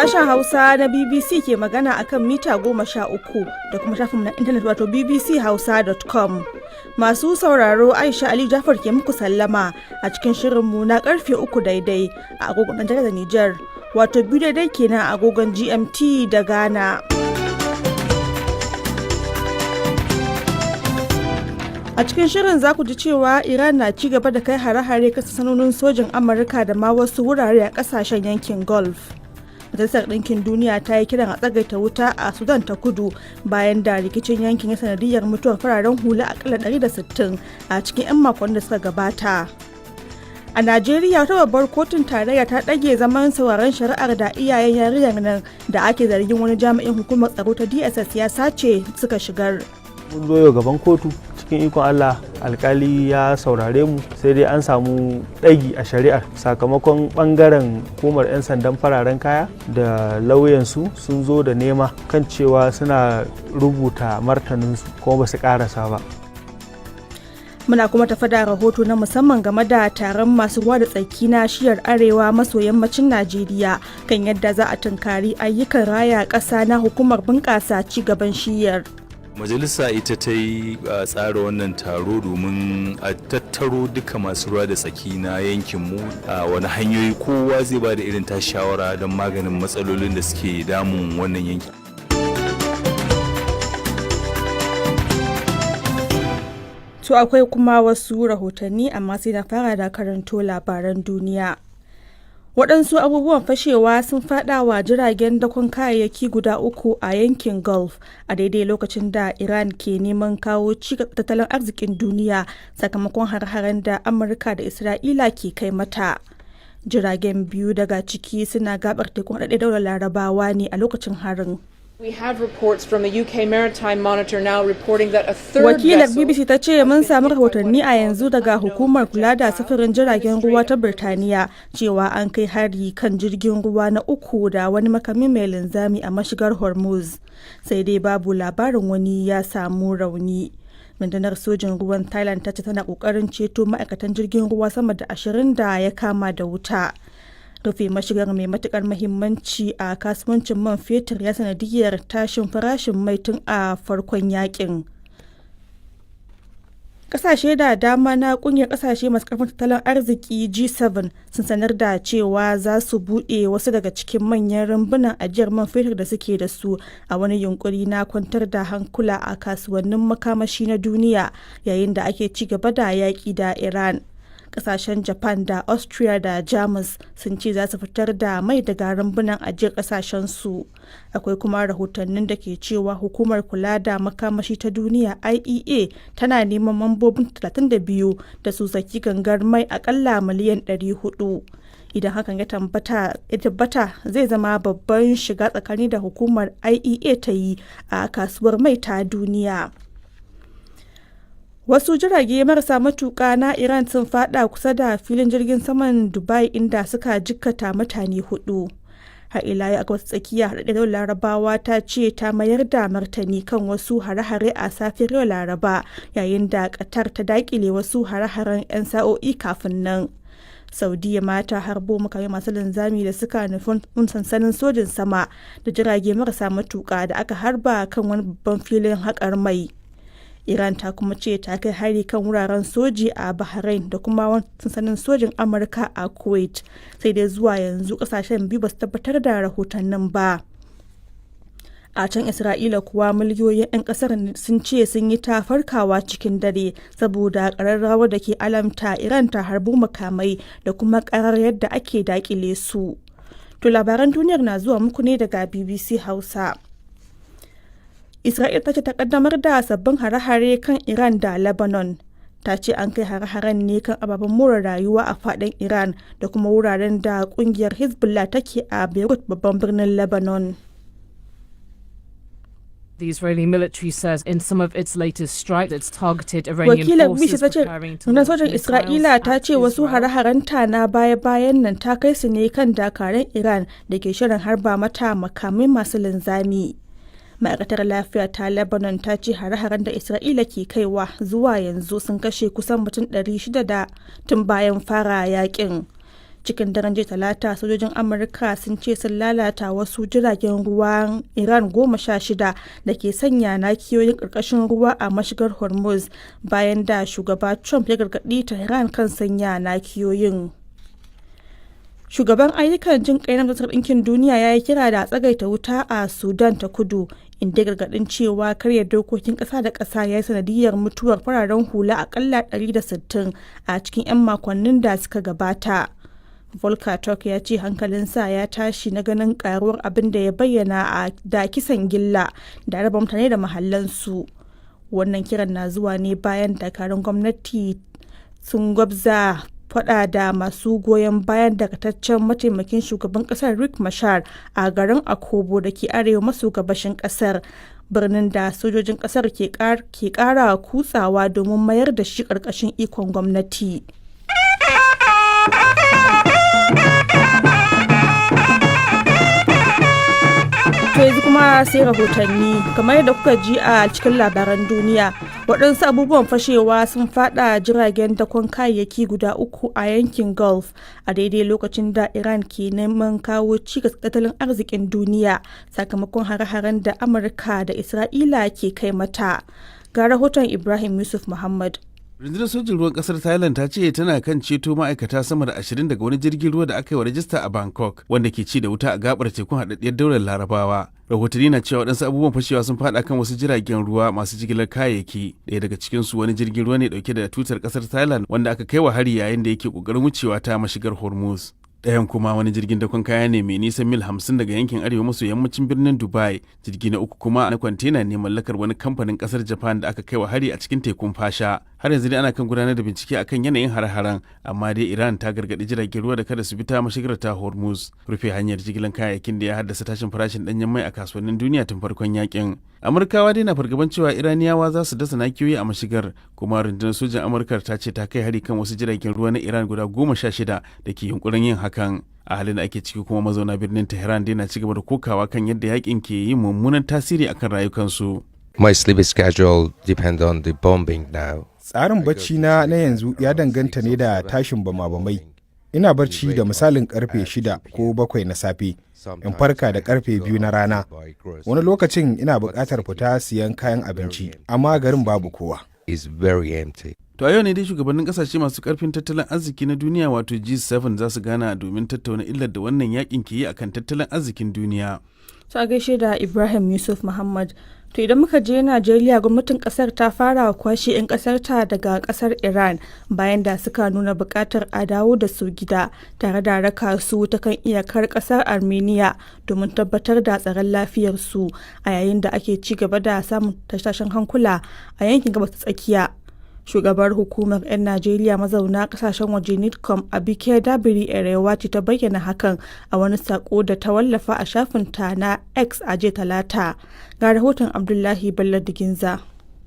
Sashen Hausa na BBC ke magana akan mita 13 da kuma shafinmu na intanet, wato bbchausa.com. Masu sauraro, Aisha Ali Jafar ke muku sallama a cikin shirinmu na karfe 3 daidai a agogon Najeriya da Nijar, wato 2 daidai kenan a agogon GMT da Ghana. A cikin shirin za ku ji cewa Iran na ci gaba da kai hare-hare kan sansanonin sojin Amurka da ma wasu wurare a kasashen yankin Gulf. Majalisar Ɗinkin Duniya ta yi kiran a tsagaita wuta a Sudan ta Kudu bayan da rikicin yankin ya sanadiyar mutuwar fararen hula akalla 160 a cikin 'yan makon da suka gabata. A Najeriya, wata babbar kotun tarayya ta ɗage zaman sauraron shari'ar da iyayen yarinyar nan da ake zargin wani jami'in hukumar tsaro ta DSS ya sace suka shigar. Mun zo yau gaban kotu, cikin ikon Allah alkali ya saurare mu, sai dai an samu ɗagi a shari'ar sakamakon ɓangaren hukumar 'yan sandan fararen kaya da lauyansu sun zo da nema kan cewa suna rubuta martaninsu kuma ba su karasa ba. Muna kuma tafa da rahoto na musamman game da taron masu ruwa da tsaki na shiyar arewa maso yammacin Najeriya kan yadda za a tunkari ayyukan raya ƙasa na hukumar bunƙasa ci gaban shiyar. Majalisa ita ta yi tsara wannan taro domin a tattaro duka masu ruwa da tsaki na yankinmu, a wani hanyoyi kowa zai ba da irin ta shawara don maganin matsalolin da suke damun wannan yanki. To, akwai kuma wasu rahotanni, amma sai na fara da karanto labaran duniya. Waɗansu abubuwan fashewa sun faɗa wa jiragen dakon kayayyaki guda uku a yankin Gulf a daidai lokacin da Iran ke neman kawo cikas tattalin arzikin duniya sakamakon har-haren da Amurka da Isra'ila ke kai mata. Jiragen biyu daga ciki suna gabar tekun Haɗaɗɗen Daular Larabawa ne a lokacin harin. We have reports from a UK maritime monitor now reporting that a third Wakilar vessel BBC ta ce mun samu rahotanni a yanzu daga hukumar kula da sufurin jiragen ruwa ta Birtaniya cewa an kai hari kan jirgin ruwa na uku da wani makami mai linzami a mashigar Hormuz. Sai dai babu labarin wani ya samu rauni. Rundunar sojin ruwan Thailand ta ce tana kokarin ceto ma'aikatan jirgin ruwa sama da 20 da ya kama da wuta. Rufe mashigar mai matukar mahimmanci a kasuwancin man fetur ya sanadiyar tashin farashin mai tun a farkon yakin. Kasashe da dama na kungiyar kasashe masu karfin tattalin arziki G7 sun sanar da cewa za su buɗe wasu daga cikin manyan rumbunan ajiyar man fetur da suke da su a wani yunkuri na kwantar da hankula a kasuwannin makamashi na duniya yayin da ake ci gaba da yaƙi da Iran. Kasashen Japan da Austria da Jamus sun ce za su fitar da mai daga rumbunan ajiyar kasashen su. Akwai kuma rahotannin da ke cewa hukumar kula da makamashi ta duniya, IEA, tana neman mambobin 32 da su saki gangar mai akalla miliyan 400. Idan hakan ya tabbata, zai zama babban shiga tsakani da hukumar IEA ta yi a kasuwar mai ta duniya. Wasu jirage marasa matuƙa na Iran sun fada kusa da filin jirgin saman Dubai, inda suka jikkata mutane hudu. Har ila yau a Gabas Tsakiya, Haɗaɗɗiyar Larabawa ta ce ta mayar da martani kan wasu hare-hare a safiyar yau Laraba, yayin da Qatar ta dakile wasu hare-haren 'yan sa'o'i kafin nan. Saudiya ma ta harbo makamai masu linzami da suka nufi sansanin sojin sama da jirage marasa matuƙa da aka harba kan wani babban filin haƙar mai. Iran ta kuma ce ta kai hari kan wuraren soji a Bahrain da kuma wani sansanin sojin Amurka a Kuwait. Sai dai zuwa yanzu kasashen biyu ba su tabbatar da rahotannin ba. A can Isra'ila kuwa, miliyoyin 'yan kasar sun ce sun yi ta farkawa cikin dare saboda kararrawar da ke alamta Iran ta harbo makamai da kuma karar yadda ake dakile su. To, labaran duniyar na zuwa muku ne daga BBC Hausa. Isra'il ta ce ta kaddamar da sabbin hare-hare kan Iran da Lebanon. Ta ce an kai hare-haren ne kan ababen more rayuwa a fadin Iran da kuma wuraren da kungiyar Hezbollah take a Beirut, babban birnin Lebanon. The Israeli military says in some of its latest strikes, it's targeted Iranian Wakilar forces BBC ta ce preparing to rundunar launch sojin missiles Isra'ila ta at ce wasu Israel. hare-harenta na baya-bayan nan ta kai su ne kan dakarun Iran da ke shirin harba mata makamai masu linzami. Ma'aikatar lafiya ta Lebanon ta ce hare-haren da Isra'ila ke kaiwa zuwa yanzu sun kashe kusan mutum 600 da tun bayan fara yakin. Cikin daren jiya Talata, sojojin Amurka sun ce sun lalata wasu jiragen ruwan Iran 16 da ke sanya nakiyoyin ƙarƙashin ruwa a mashigar Hormuz, bayan da shugaba Trump ya gargaɗi Tehran kan sanya nakiyoyin. Shugaban ayyukan jin kai na Majalisar Ɗinkin Duniya ya yi kira da a tsagaita wuta a Sudan ta Kudu, inda gargaɗin cewa karya dokokin ƙasa da ƙasa ya yi sanadiyar mutuwar fararen hula akalla 160 a cikin 'yan makonnin da suka gabata. Volker Turk ya ce hankalinsa ya tashi na ganin karuwar abin da ya bayyana da kisan gilla da raba mutane da mahallansu. Wannan kiran na zuwa ne bayan dakarun gwamnati sun gwabza fada da masu goyon bayan dakataccen mataimakin shugaban kasar Rick Machar a garin Akobo da ke arewa maso gabashin kasar, birnin da sojojin kasar ke kara kutsawa domin mayar da shi karkashin ikon gwamnati. To yanzu kuma sai rahotanni. Kamar yadda kuka ji a cikin labaran duniya, waɗansu abubuwan fashewa sun fada jiragen dakon kayayyaki guda uku a yankin Gulf a daidai lokacin da Iran ke neman kawo cikas tattalin arzikin duniya sakamakon hare-haren da Amurka da Isra'ila ke kai mata. Ga rahoton Ibrahim Yusuf Muhammad. Rundunar sojin ruwan kasar Thailand ta ce tana kan ceto ma'aikata sama da 20 daga wani jirgin ruwa da aka yi wa rajista a Bangkok, wanda ke ci da wuta a gabar tekun Haɗaɗɗiyar Daular Larabawa. Rahotanni na cewa waɗansu abubuwan fashewa sun faɗa kan wasu jiragen ruwa masu jigilar kayayyaki. Ɗaya daga cikinsu wani jirgin ruwa ne ɗauke da tutar kasar Thailand, wanda aka kai wa hari yayin da yake ƙoƙarin wucewa ta mashigar Hormuz. Ɗayan kuma wani jirgin dakon kaya ne mai nisan mil 50 daga yankin arewa maso yammacin birnin Dubai. Jirgi na uku kuma na kwantena ne mallakar wani kamfanin kasar Japan da aka kai wa hari a cikin tekun Fasha. Har yanzu dai ana kan gudanar da bincike akan yanayin har-haren, amma dai Iran ta gargaɗi jiragen ruwa da kada su bi ta mashigar ta Hormuz. Rufe hanyar jigilar kayayyakin da ya haddasa tashin farashin ɗanyen mai a kasuwannin duniya tun farkon yakin. Amurkawa dai na fargaban cewa Iraniyawa za su dasa nakiyoyi a mashigar, kuma rundunar sojan Amurkar ta ce ta kai hari kan wasu jiragen ruwa na Iran guda 16 da ke yunkurin yin hakan. A halin da ake ciki kuma, mazauna birnin Tehran dai na cigaba da kokawa kan yadda yakin ke yin mummunan tasiri akan rayukansu. My sleep schedule depend on the bombing now. Tsarin bacci na na yanzu ya danganta ne da tashin bama-bamai. Ina barci da misalin karfe 6 ko 7 na safe, in farka da karfe 2 na rana. Wani lokacin ina buƙatar fita siyan kayan abinci, amma garin babu kowa. Is very empty. To a yau ne dai shugabannin kasashe masu karfin tattalin arziki na duniya, wato G7, za su gana domin tattauna illar da wannan yakin ke yi akan tattalin arzikin duniya. To a gaishe da Ibrahim Yusuf Muhammad. To idan muka je Najeriya, gwamnatin kasar ta fara kwashe 'yan kasar ta daga kasar Iran bayan da suka nuna bukatar a dawo da su gida tare da raka su ta kan iyakar kasar Armenia domin tabbatar da tsaron lafiyar su, a yayin da ake ci gaba da samun tashe-tashen hankula a yankin Gabas ta Tsakiya. Shugabar hukumar 'yan Najeriya mazauna kasashen waje, NIDCOM, Abike Dabiri Erewa ce ta bayyana hakan a wani sako da ta wallafa a shafinta na X a jiya Talata. Ga rahoton Abdullahi Bello Diginza.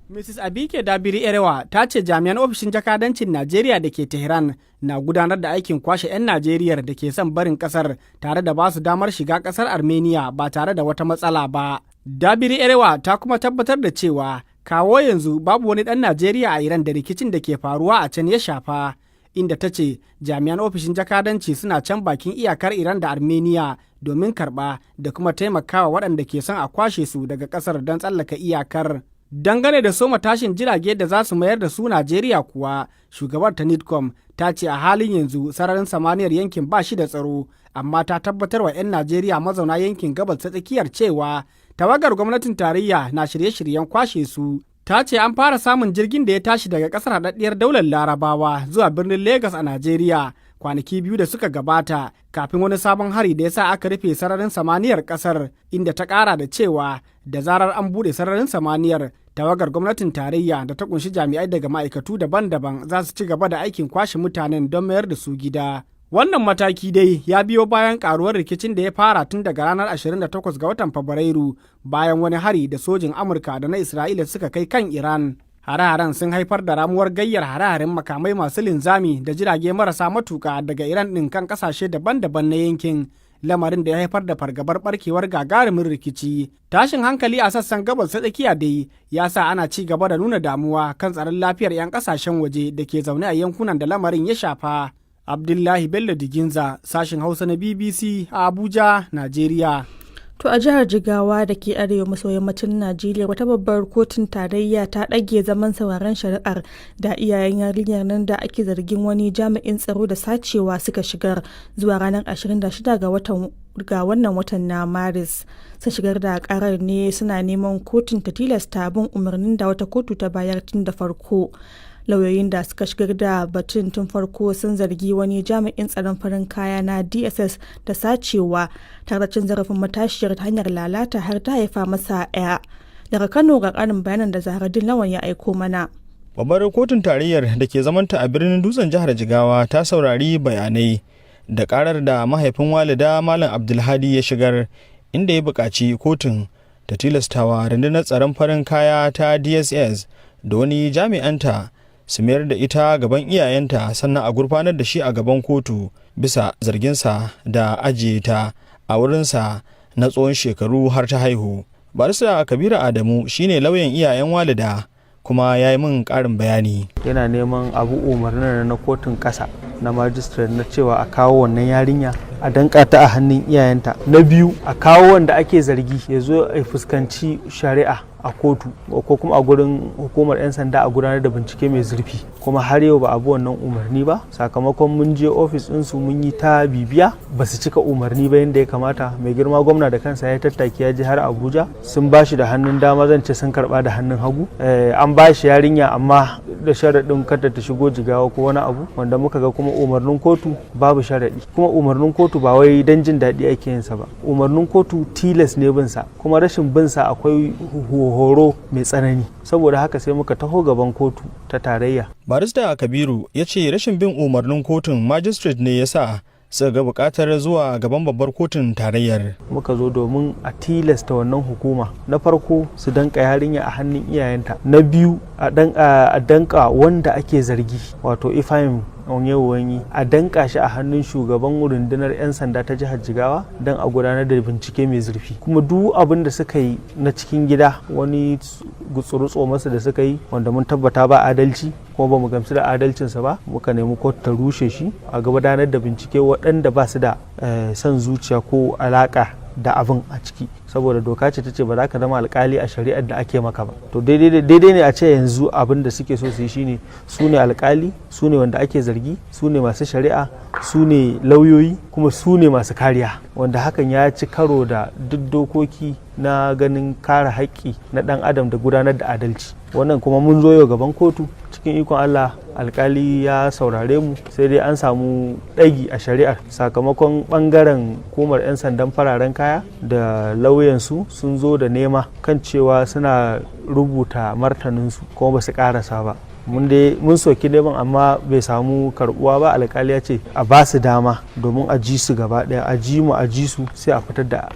Mrs. Abike Dabiri Erewa ta ce jami'an ofishin jakadancin Najeriya da ke Tehran na gudanar da aikin kwashe 'yan Najeriyar da ke son barin kasar tare da ba su damar shiga kasar Armenia ba tare da wata matsala ba. Dabiri Erewa ta kuma tabbatar da cewa kawo yanzu babu wani ɗan Najeriya a Iran da rikicin da ke faruwa a can ya shafa, inda ta ce jami'an ofishin jakadanci suna can bakin iyakar Iran da Armenia domin karɓa da kuma taimakawa waɗanda ke son a kwashe su daga ƙasar don tsallaka iyakar. Dangane da soma tashin jirage da za su mayar da su Najeriya kuwa, shugabar ta NIDCOM ta ce a halin yanzu sararin samaniyar yankin ba shi da tsaro, amma ta tabbatar wa 'yan Najeriya mazauna yankin Gabas ta Tsakiyar cewa tawagar gwamnatin tarayya na shirye-shiryen kwashe su. Ta ce an fara samun jirgin da ya tashi daga kasar Haɗaɗɗiyar Daular Larabawa zuwa birnin Legas a Najeriya kwanaki 2 da suka gabata, kafin wani sabon hari da ya sa aka rufe sararin samaniyar kasar, inda ta ƙara da cewa da zarar an buɗe sararin samaniyar, tawagar gwamnatin tarayya da ta kunshi jami'ai daga ma'aikatu daban-daban za su ci gaba da aikin kwashe mutanen don mayar da su gida. Wannan mataki dai ya biyo bayan karuwar rikicin da ya fara tun daga ranar 28 ga watan Fabrairu, bayan wani hari da sojin Amurka da na Isra'ila suka kai kan Iran. Hare-haren sun haifar da ramuwar gayyar hare-haren makamai masu linzami da jirage marasa matuka daga Iran ɗin kan kasashe daban-daban na yankin, lamarin da ya haifar da fargabar barkewar gagarumin rikici. Tashin hankali a sassan Gabas ta Tsakiya dai ya sa ana ci gaba da nuna damuwa kan tsaron lafiyar 'yan kasashen waje da ke zaune a yankunan da lamarin ya shafa. Abdullahi Bello Diginza, sashen Hausa na BBC a Abuja, Najeriya. To a jihar Jigawa da ke arewa maso yammacin Najeriya, wata babbar kotun tarayya ta ɗage zaman sauraron shari'ar da iyayen yarinyar nan da ake zargin wani jami'in tsaro da sacewa suka shigar zuwa ranar 26 ga watan ga wannan watan na Maris. Sun shigar da karar ne suna neman kotun ta tilasta bin umarnin da wata kotu ta bayar tun da farko. Lauyoyin da suka shigar da batun tun farko sun zargi wani jami'in tsaron farin kaya na DSS da sacewa tare da cin zarafin matashiyar ta hanyar lalata har ta haifa masa 'ya. Daga Kano ga karin bayanan da Zaharaddin Lawan ya aiko mana. Babbar kotun tarayyar da ke zamanta a birnin Dutsen jihar Jigawa ta saurari bayanai da karar da mahaifin Walida, Malam Abdulhadi, ya shigar, inda ya buƙaci kotun ta tilastawa rundunar tsaron farin kaya ta DSS da wani jami'anta su mayar da ita gaban iyayenta, sannan a gurfanar da shi a gaban kotu bisa zarginsa da ajiye ta a wurinsa na tsawon shekaru har ta haihu. Barista Kabiru Adamu shine lauyan iyayen Walida, kuma ya yi min ƙarin bayani. Yana neman abu umarnin na kotun ƙasa na magistrate na cewa a kawo wannan yarinya a danka ta a hannun iyayenta. Na biyu, a kawo wanda ake zargi ya zo ya fuskanci shari'a a kotu ko kuma a gurin hukumar 'yan sanda a gudanar da bincike mai zurfi. Kuma har yau ba a bi wannan umarni ba, sakamakon mun je ofis ɗinsu mun yi ta bibiya, ba su cika umarni ba yadda ya kamata. Mai girma gwamna da kansa ya tattaki ya je har Abuja. Sun ba shi da hannun dama, zan ce sun karba da hannun hagu. An ba shi yarinya amma da sharaɗin kada ta shigo Jigawa ko wani abu, wanda muka ga kuma umarnin kotu babu sharaɗi. Kuma umarnin kotu ba wai don jin daɗi ake yin sa ba, umarnin kotu tilas ne bin sa, kuma rashin bin sa akwai horo mai tsanani. Saboda haka sai muka taho gaban kotu ta tarayya. Barista Kabiru ya ce rashin bin umarnin kotun magistrate ne ya sa suka ga bukatar zuwa gaban babbar kotun tarayyar. Muka zo domin a tilasta wannan hukuma, na farko su danka yarinya a hannun iyayenta, na biyu a danka wanda ake zargi, wato Ifeanyi Onyewanyi, a danka shi a hannun shugaban rundunar 'yan sanda ta jihar Jigawa don a gudanar da bincike mai zurfi. Kuma duk abin da suka yi na cikin gida, wani gutsurutso masa da suka yi wanda mun tabbata ba adalci kuma ba mu gamsu da adalcinsa ba, muka nemi kotu ta rushe shi, a gudanar da bincike waɗanda ba su da son zuciya ko alaka da abin a ciki, saboda doka ce ta ce ba za ka zama alkali a shari'ar da ake maka ba. To daidai ne a ce yanzu abin da suke so su yi shine su ne alkali, su ne wanda ake zargi, su ne masu shari'a, su ne lauyoyi, kuma su ne masu kariya, wanda hakan ya ci karo da duk dokoki na ganin kare haƙƙi na ɗan adam da gudanar da adalci. Wannan kuma mun zo yau gaban kotu, cikin ikon Allah alkali ya saurare mu, sai dai an samu ɗagi a shari'ar sakamakon ɓangaren hukumar 'yan sandan fararen kaya da lauyansu sun zo da nema kan cewa suna rubuta martaninsu kuma ba su karasa ba. Mun dai mun soki neman amma bai samu karbuwa ba. Alkali ya ce a ba su dama domin a ji su gaba daya, a ji mu, a ji su, sai a fitar da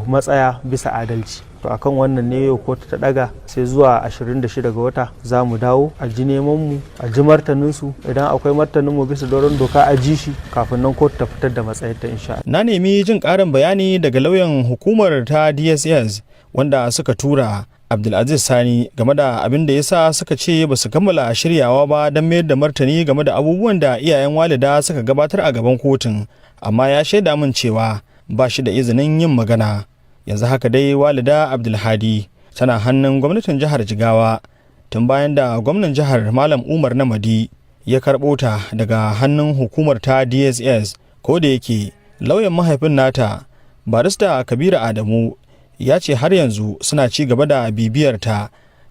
matsaya bisa adalci. To akan wannan ne yau kotu ta daga, sai zuwa 26 ga wata za mu dawo a ji neman mu, a ji martanin su. Idan akwai martanin mu bisa doron doka, a ji shi kafin nan kotu ta fitar da matsayar ta, insha. Na nemi jin karin bayani daga lauyan hukumar ta DSS wanda suka tura, Abdulaziz Sani, game da abin da ya sa suka ce ba su kammala shiryawa ba don mayar da martani game da abubuwan da iyayen Walida suka gabatar a gaban kotun, amma ya shaida min cewa ba shi da izinin yin magana. Yanzu haka dai Walida Abdulhadi tana hannun gwamnatin jihar Jigawa tun bayan da gwamnan jihar, Malam Umar Namadi, ya karɓo ta daga hannun hukumar ta DSS. Ko da yake lauyan mahaifin nata, Barista Kabiru Adamu, ya ce har yanzu suna ci gaba da bibiyar ta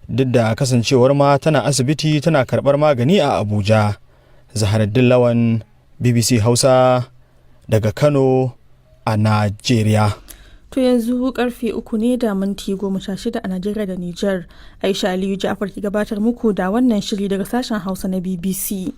duk da kasancewar ma tana asibiti tana karɓar magani a Abuja. Zaharaddin Lawan, BBC Hausa, daga Kano a Najeriya. To yanzu karfe 3 ne da minti 16 a Najeriya da Nijar. Aisha Aliyu Ja'far ke gabatar muku da wannan shiri daga sashen Hausa na BBC.